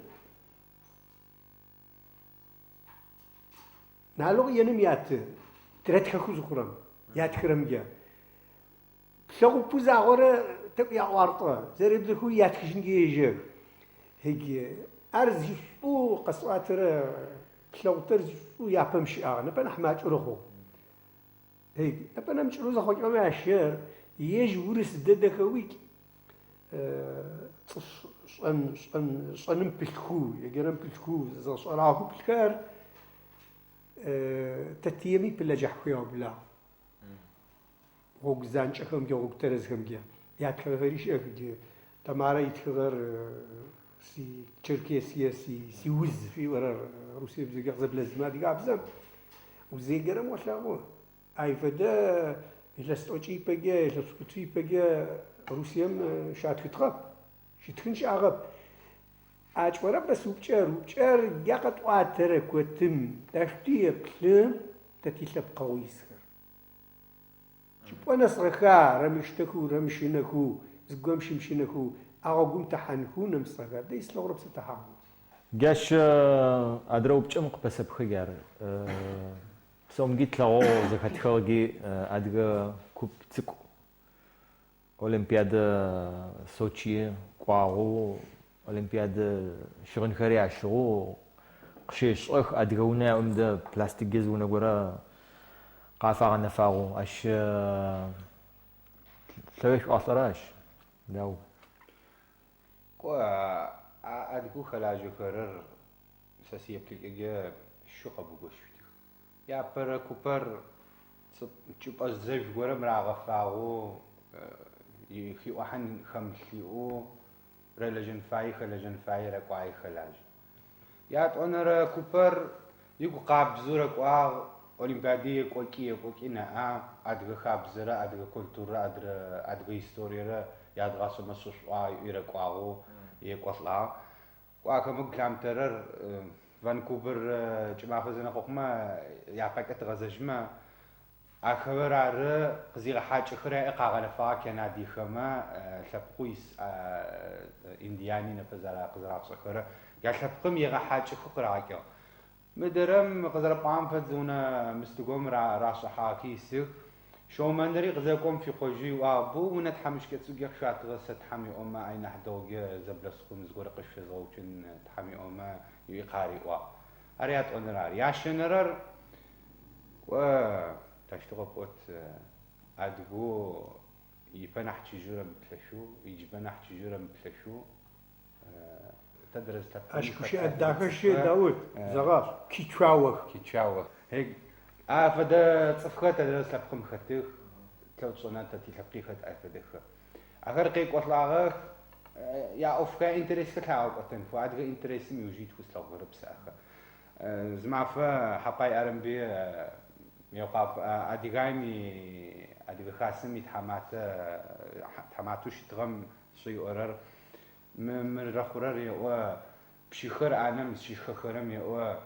Налогъ еным яты. Тырэтхэхэу зыхъурэм, ятхырэмкӏэ. Плъэгъупэу загъорэ тӏэкӏу яӏуартӏэ, зэребзэхэу ятхыжьынкӏэ ежьэх. Ар зишӏу къэсӏуатэрэ плъэгъутэр зишӏу япэм щыӏагъ. Непэ нахь макӏэу рэхъугъ. Непэ нэмыкӏырэу зэхъокӏыгъэмэ ящэр, ежь урыс дэдэхэуикӏ цӏыф шӏэн, шӏэн, шӏэным пылъхэу, еджэрэм пылъхэу, зэшӏэрагъэхэу пылъхэр тэтыеми пылэжьахьхэу яублагъ. Гъогу занкӏэхэмкӏэ, гъогу тэрэзхэмкӏэ. Ятхыгъэхэри щыӏэх джы. Тамарэ итхыгъэр си Черкесие, си сиуз зыфиӏорэр русиебзэкӏэ къызэблэзымэ адыгабзэм. Узеджэрэм олъэгъу. Ай фэдэ илъэс тӏокӏи ыпэкӏэ, илъэс пшӏыкӏутфи ыпэкӏэ Русием щатхытыгъэп, щытхын щыӏагъэп. Акӏорэп бэс упчӏэр, упчӏэр я къэтӏуатэрэ котым ташъути еплъы тэ тилъэпкъэгъу исхэр. Чӏыпӏэ нэсыгъэха рэмыщтэхэу, рэмыщынэхэу, зыгорэм щымыщынэхэу, а гъогум тэхьанхэу нэмысыгъэха? Дэй слъэгъурэп сэ тэхьагъэу. Джащ адрэ упчӏэм къыпэсэпхы ар. Псэумги тлъэгъугъ, зэхэтхыгъи адыгэ куп цӏыкӏу Олимпиадэ Сочи кӏуагъэу, Олимпиадэ щыгъынхэри ащыгъэу къыщешӏэх, адыгэ унэ яӏэу мыдэ пластиккӏэ зы унэ горэ къафагъэнэфагъэу. Ащ лъэуешӏуалӏэрэ ащ? Дау. Кӏо, адыгэу хэлажьэхэрэр сэ сиеплъыкӏэкӏэ щы къэбгощыщтых. Япэрэ купэр чӏыпӏэ зэжъу горэм рагъэфагъэу, хиӏохьан хэмылъ иӏэу, рэлэжьэн фае, хэлэжьэн фае, рэкӏуае хэлажьэ. Ятӏонэрэ купэр игу къабзэу рэкӏуагъ, Олимпиадэ екӏокӏи екӏокӏи наӏа, адыгэ хабзэрэ, адыгэ культурэ, адрэ адыгэ историерэ ядгъашӏэмэ шӏушӏуа ыӏуи рэкӏуагъэу екӏолӏагъ. Кӏо ахэмэ гу лъамытэрэр Ванкувер кӏымафэ зэнэкъокъумэ япэкӏэ тыгъэзэжьмэ, ахэр ары къызигъэхьакӏэхэр яӏэ къагъэнэфагъэ кенадихэмэ лъэпкъэу ис индиани непэ къызэрашӏэхэрэ ялъэпкъым егъэхьакӏэхэу къырагъэкӏыгъ. Мыдэрэм къызэрэпӏуагъэм фэд зы унэ мыстыгом рашӏыхьагъэхи исых. Шъэумэнри къызэкӏом фихъожьи ыӏуагъ, боу унэ тхьамыкӏэ цӏыкӏукӏэ къышъуатыгъэ сэ Тхьэм иӏомэ, ай нахь дэгъукӏэ зэблэсхъун зыгорэ къышъуфезгъэуцун Тхьэм иӏомэ, ыӏуи къариӏуагъ. Ар ятӏонэрэр ары. Ящэнэрэр, кӏо, тащтыгъэ пӏот адыгэу Ипэ нахь чыжьэу рэмыплъэшъу, иджыбэ нахь чыжьэу рэмыплъэшъу, тэдрэ зы лъэпкъми Ащ хэт гущыӏэ адыгэ дахэ щыӏ, цӏыфхэр, Даут, зэгъашӏ, кичуаох. Кичуаох. А фэдэ цӏыфхэр тэдрэ зы лъэпкъым хэтых, тлъэу тшӏэнэ тэ тилъэпкъи хэт ай фэдэхэр. Ахэр къекӏолӏагъэх, яӏофхэр, яинтересхэр лъагъэкӏотэнхэу, адыгэ интересым иужь итхэу слъэгъухэрэп сэ ахэр. Зымафэ Хьапай Арамбый Мыекъуапэ Адыгеим и Адыгэ Хасэм итхьаматэ тхьаматэу щытыгъэм шӏиӏорэр мы мыррэ хъурэр еӏо, пщыхэр ӏанэм зыщышхэхэрэм еӏо,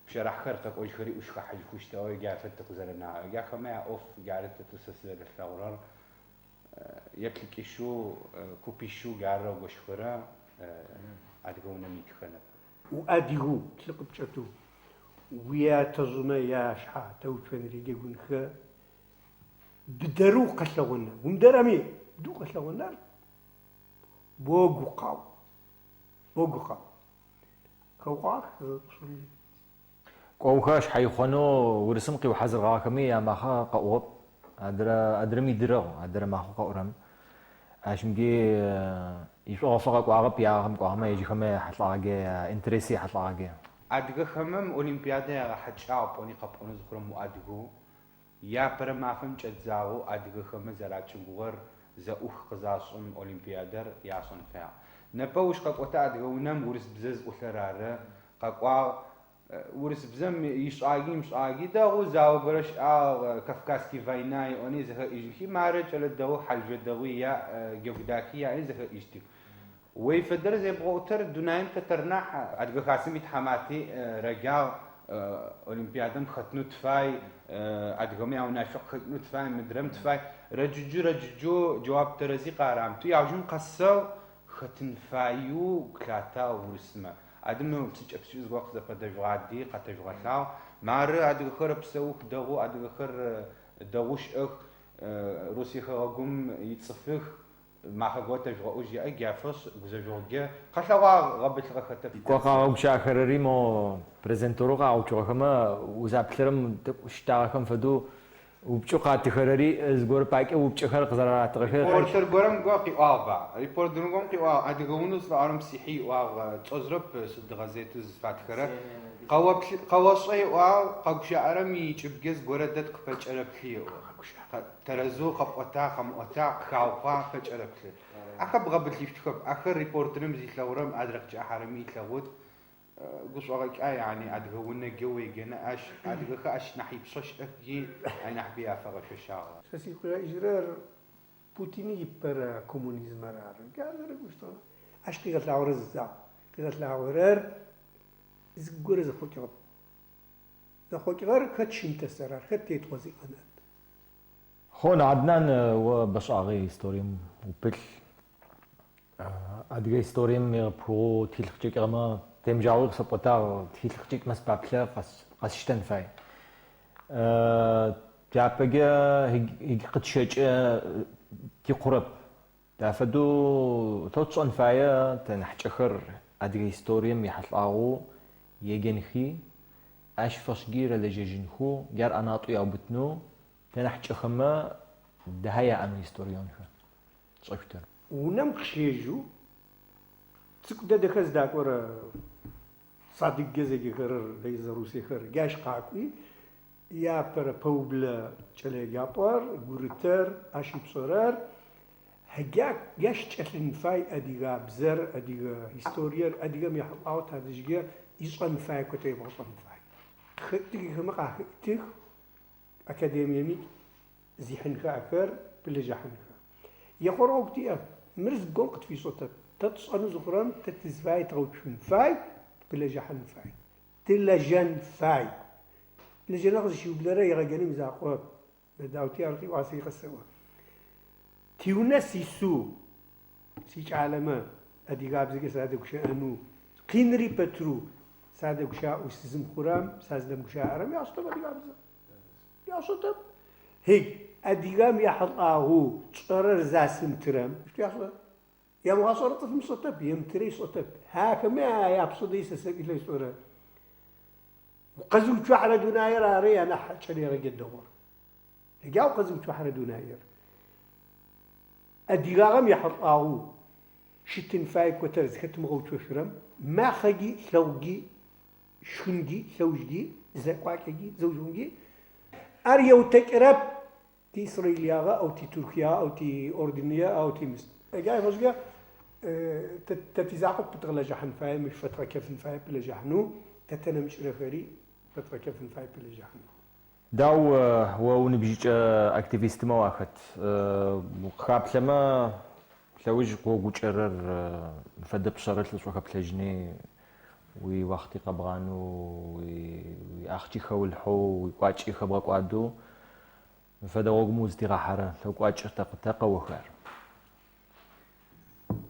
пщэрахьхэр къэкӏожьхэри ӏушхыхьажьхэу щытыгъэ, джа фэд тыкъызэрэнагъэр. Джахэмэ яӏоф джары тэ сэ сызэрэлъэгъурэр еплъыкӏищэу, купищэу джары ыгощхэрэ адыгэ унэм итхэнэп. Уадыгэу лъы къыпкӏэтэу уятэжъмэ яшъхьэ теуцонри джэгунхэ быдэрэу къэлъэгъоныр. Умыдэрэми быдэу къэлъэгъоныр бо гукъау. Бо гукъау. Хэукъуагъэх зэшӏуми. Кӏоухэ шъхьэихъонэу урысым къиухьазырыгъагъэхэми ямакъэ къэӏугъэп. Адрэ адрэм идырыгъ, адрэ макъэу къэӏурэм. Ащымги ишӏогъэ фэгъэкӏуагъэп, ягъэ къэмыкӏуагъэмэ ежьыхэмэ яхьылӏагъэге, яинтересы яхьылӏагъэге. Адыгэхэмэм Олимпиадэ ягъэхьэкӏагъ пӏони къэпӏонэу зыхъурэм уадыгэу, япэрэ мафэм кӏэдзагъэу адыгэхэмэ зэрачӏыгугъэр зэӏух къызашӏым Олимпиадэр яшӏэн фэягъ. Непэ ущ къэкӏотэ адыгэ унэм урысыбзэ зыӏулъэр ары, къэкӏуагъ Урысыбзэм ишӏаги имышӏаги дэгъу, зао горэ щыӏагъ, Кавказский война ыӏони зэхэӏижьыхи, мары кӏэлэ дэгъу, хьалыжъо дэгъуи яӏ, джэгу дахи яӏи зэхэӏижьтых. Ой фэдэр зебгъэӏутэр дунаим тэтэр нахь, Адыгэ Хасэм итхьамати рэгягъ, Олимпиадэм хэтынэу тыфай, адыгэмэ яунашъо къыхэкӏынэу тыфай, мыдрэм тыфай. Рэджыджу, рэджыджу джэуап тэрэзи къарамытэу, яужым къэсыгъ, хэтын фаеу клатагъ урысмэ. Адэ мы псыкӏэ-псыкӏэ зыгорэ къызэпэдэжъугъади, къэтэжъугъэлъагъу. Мары адыгэхэр псэух дэгъу, адыгэхэр дэгъоу щыӏэх, Русие хэгъэгум ицӏыфых, макъэ горэ тэжъугъэӏужь еӏэ, джа фэшӏ гузэжъогъукӏэ къэлъэгъуагъ гъэбылъыгъэ хэтэп. Кӏо къагъэгущыӏэхэрэри мо презентерэу къагъэуцугъэхэмэ узаплъырэм тӏэкӏу щтагъэхэм фэдэу Упчӏэу къатыхэрэри зыгорэ пакӏэ упчӏэхэр къызэраратыгъэхэр. Репортер горэм го къыӏуагъба? Репортер горэм къыӏуагъ, Адыгэ унэу зыфаӏорэм сихьи ыӏуагъ, тшӏэжьрэп сыд гъэзетэу зыфатхэрэр. Къэоплъы, къэошӏэ ыӏуагъ, къэгущыӏэрэм икӏыбкӏэ зыгорэ дэт къыпэкӏэрэплъы ыӏо. Тэрэзэу къэпӏота, къэмыӏота, къыхаукъуа, пэкӏэрэплъы. Ахэр бгъэбылъышъутхэп, ахэр репортерым зилъэгъурэм адрэ къыкӏахьэрэми ылъэгъут. Гушӏогъэкӏа, яни адыгэ унэкӏэ уеджэнэ ащ адыгэхэр ащ нахь ипшъэ щыӏэхи, ай нахь би афэгъэшъошагъэ. Сэ сигу къигъэкӏыжьырэр Путини ипэрэ коммунизмэр ары. Джар зэрэгущтыгъэр. Ащ къигъэлъагъорэр зы закъу. Къигъэлъагъорэр зыгорэ зэхъокӏыгъэп. Зэхъокӏыгъэр хэт щымытэсэр ар, хэт тетыгъо зиӏэнэт. Хъун, Аднан, о бэшӏагъи историем упылъ. Адыгэ историем епхыгъэу тхылъ къыкӏэкӏыгъэмэ, темыжьагъэуи къысэпӏотагъ, тхылъ къыкӏэкӏымэ сыпаплъэ, къэсштэн фай. Тяпэкӏэ къытщэкӏэ тикъурэп. Тафэдэу тэу тшӏэн фае тэ нахькӏэхэр адыгэ историем ехьылӏагъэу еджэнхи, ащ фэшӏгий рэлэжьэжьынхэу, джар ӏэнатӏэу яубытынэу тэ нахькӏэхэмэ дахэ яӏэнэу историонхэр. Тшӏэщтыр. Унэм къыщежьэу цӏыкӏу дэдэхэр зыдакӏорэ садиккӏэ зэджэхэрэр Русиехэр джащ къакӏуи, иапэрэ пэублэ кӏэлэеджапӏэр, гурытэр, ащ ыпшъэрэр, джащ кӏэлъын фай адыгабзэр, адыгэ историер, адыгэм ехьылӏагъэу тадэжькӏэ ишӏэн фай, котэ ебгъэшӏэн фай. Къыхэкӏыхэмэ къахэкӏых, академиеми зихьынхэ ахэр, пылэжьахьынхэ. Ехъорэ гъогу тиӏэп. Мыр зыгом къытфишӏэтэп. Тэ тшӏэнэу зыхъурэм тэ тызфае дгъэуцун фай, тыпылэжьахьын фай. Тылэжьэн фай. Лэжьэныгъэ къызыщиублэрэ егъэджэным изакъоп. Даути ар къиӏуагъ сэри къэсэӏо. Тиунэ сисэу, сикӏалэмэ адыгабзэкӏэ садэгущыӏэнэу, къинри пэтрэу садэгущыӏэу сызымыхъурэм, сазыдэмыгущыӏэрэм яшӏэтэп адыгабзэ. Яшӏэтэп. Хей, адыгэм ехьылӏагъэу тшӏэрэр засымытырэм, яшӏэ. Ямыгъашӏэрэ цӏыфым ышӏэтэп, емытырэ ышӏэтэп. Ахэмэ япшъэ дэжь сэ сэкӏилэ ышӏэрэ. Укъэзыуцухьэрэ дунаир ары анахь кӏэлэегъэджэ дэгъур. Джа укъэзыуцухьэрэ дунаир. Адыгагъэм ехьылӏагъэу щытын фае котэр зыхэтымыгъэуцошъурэм, макъэги, лъэгъуги, шхынги, лъэужги, зэкӏуакӏэги, зэужыгъуги ар еутэкӏырэп. Ти Исраилиягъэ, ау ти Туркия, ау ти Ордыные, ау ти Мыср. Джай фэшӏкӏэ тэ тэ тизакъоп пытгъэлэжьыхьан фае, мыщ фэтгъэчэфын фае пылэжьыхьанэу, тэ тэ нэмыкӏырэхэри фэтгъэчэфын фае пылэжьыхьанэу. Дау, о уныбжьыкӏэ активистмэ уахэт. Укъыхаплъэмэ, лъэуж къыогукӏэрэр фэдэ пшъэрылъ зышӏохэплъэжьыни, уиуахъти къэбгъанэу, уиахъчи хэулъхьэу, уикӏуачӏи хэбгъэкӏуадэу, фэдэ гъогум узытигъахьэрэ лъэкӏуачӏ тэ къэохэр.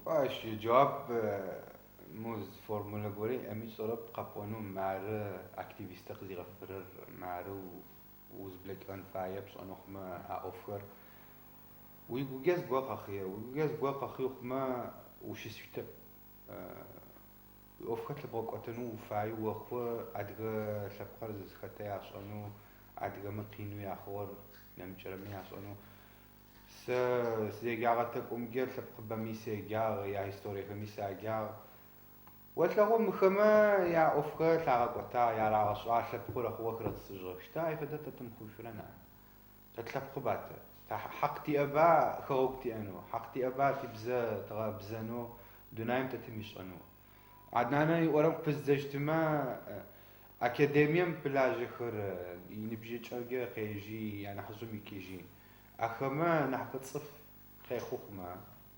Ащ иджэуап моз формулэ гори иӏэми сшӏэрэп къэпӏонэу мары активистэ къызигъэфырэр, мары узблэкӏыгъэн фае пшӏэнэу хъумэ а ӏофхэр. Уигугэ зыгорэ къэхъые, уигугэ зыгорэ къэхъые хъумэ ущысшъутэп. Уиӏофхэр лъыбгъэкӏотэнэу уфаеу охъу, адыгэ лъэпкъыр зыхэтэ яшӏэнэу, адыгэмэ къинэу яхъугъэр нэмыкӏырэми яшӏэнэу. Сэ сызеджагъэ тэкӏумкӏэ лъэпкъыбэми седжагъ, яисториехэми сяджагъ. Олъэгъу мыхэмэ яӏофхэр лъагъэкӏотагъ, ярагъэшӏагъ, лъэпкъэу рэхъугъэх рэтӏысыжьыгъэх. Щта ай фэдэ тэ тымыхъушъурэ на? Тэ тлъэпкъыба тэ? Тэ хьакъ тиӏэба хэгъэгу тиӏэнэу, хьакъ тиӏэба тибзэ тыгъэбзэнэу, дунаим тэ тымишӏэнэу. Аднанэ иӏорэм къыпыздзэщтымэ, академием пылажьэхэр иныбжьыкӏэкӏэ къежьи, янахьыжъым икӏыжьи. Ахэмэ нахьыбэ цӏыф къехъу хъумэ,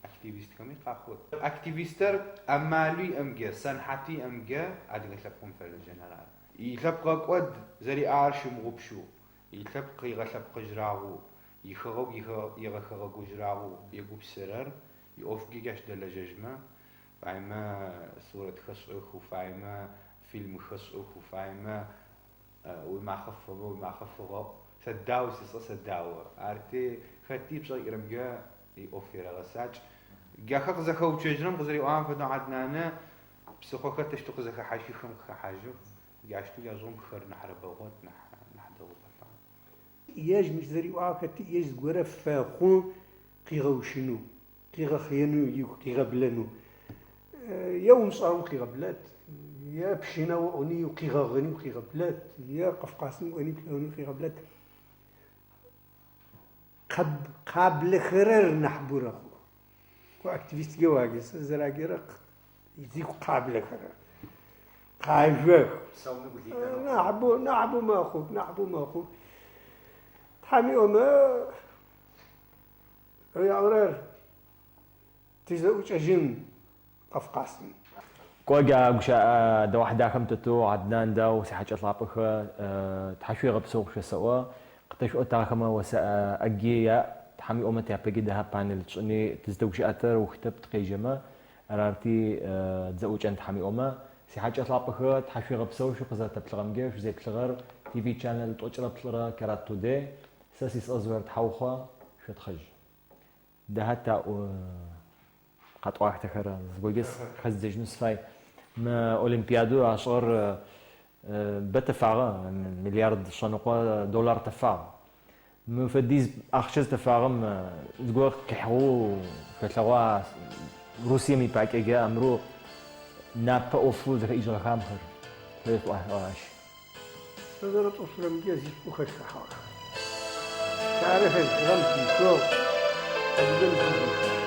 активистхэми къахъу. Активистэр амалэу иӏэмкӏэ, сэнхьатэу иӏэмкӏэ адыгэ лъэпкъым фэлэжьэныр ары. Илъэпкъгъэкӏод зэриӏагъэр щымыгъупшэу, илъэпкъ игъэлъэпкъыжьрагъэу, ихэгъэгу игъэхэгъэгужьрагъэу егупшысэрэр иӏофкӏи джащ дэлэжьэжьмэ, уфаемэ сурэтхэр шӏых, уфаемэ фильмхэр шӏых, уфаемэ уимахъэ фэмэ, уимахъэ фыгъэӏу. Сэ Дау сыцӏэ, сэ Дау. Арти, хэти ыпшъэ къикӏырэмкӏэ иӏоф ерэгъэцакӏ. Джахэр къызэхэуцожьырэм къызэриӏуагъэм фэдэу Аднанэ псыхъохэр тэщтэу къызэхэхьажьхи хым къыхэхьажьых. Джащтэу джащыгъум хыр нахьрэ бэгъот, нахь нахь дэгъоу къэлъагъо. Ежь мыщ зэриӏуагъ хэти ежь зыгорэ фэхъу къигъэущынэу, къигъэхъыенэу игу къигъэблэнэу. Е умышӏэрэм укъигъэблэт, е пщынэ оӏони укъигъэгъыни укъигъэблэт, е Кавказым кӏони плъэгъуни укъигъэблэт. Къаблэхэрэр нахьыбэу рэхъух. Активистгэ уаджэ, сэ зэраджэрэ зигу къаблэхэрэр. Къажъох. Нахьыбэу, нахьыбэу мэхъух, нахьыбэу мэхъух. Тхьэм иӏомэ, Яӏорэр тызэӏукӏэжьын Кавказым. Кӏо джа гущыӏэ дыуахь дахэм тетэу Аднан Дау сихьэкӏэ лъапӏэхэ тхьашъуегъэпсэу къышъосэӏо. Къытэшъуӏотагъэхэмэ осэ ӏэджи яӏ. Тхьэм иӏомэ тяпэкӏи дахэ панел тшӏыни тызтэгущыӏэтэр ухытэп тыкъежьэмэ. Арарти тызэӏукӏэн Тхьэм иӏомэ. Сихьэкӏэ лъапӏэхэ тхьашъуегъэпсэу шъукъызэрэтэплъыгъэмкӏэ шъузеплъыгъэр TV Channel 43 Карат Today. Сэ сицӏэ Зуер Тхьаухъо, шъотхъэжь. Дахэ таӏо къэтӏуатэхэр зыгорэкӏэ хэздзэжьынэу сыфай. Мы Олимпиадэу ашӏыгъэр бэ тэфагъэ, миллиард шъэныкъо доллар тэфагъ. Мы фэдиз ахъщэ зытэфагъэм зыгорэ къихьыгъэу шъолъэгъуа Русием ипакӏэкӏэ амырэу напэ ӏофэу зэхэӏижьыгъэха мыхэр? Шъуӏуа ащ. Сэ зэрэтӏошъурэмкӏэ зишӏу хэзхыхьагъэх. Ары хэзхыгъэм хихыгъ, адыгэм зи хихыгъэп.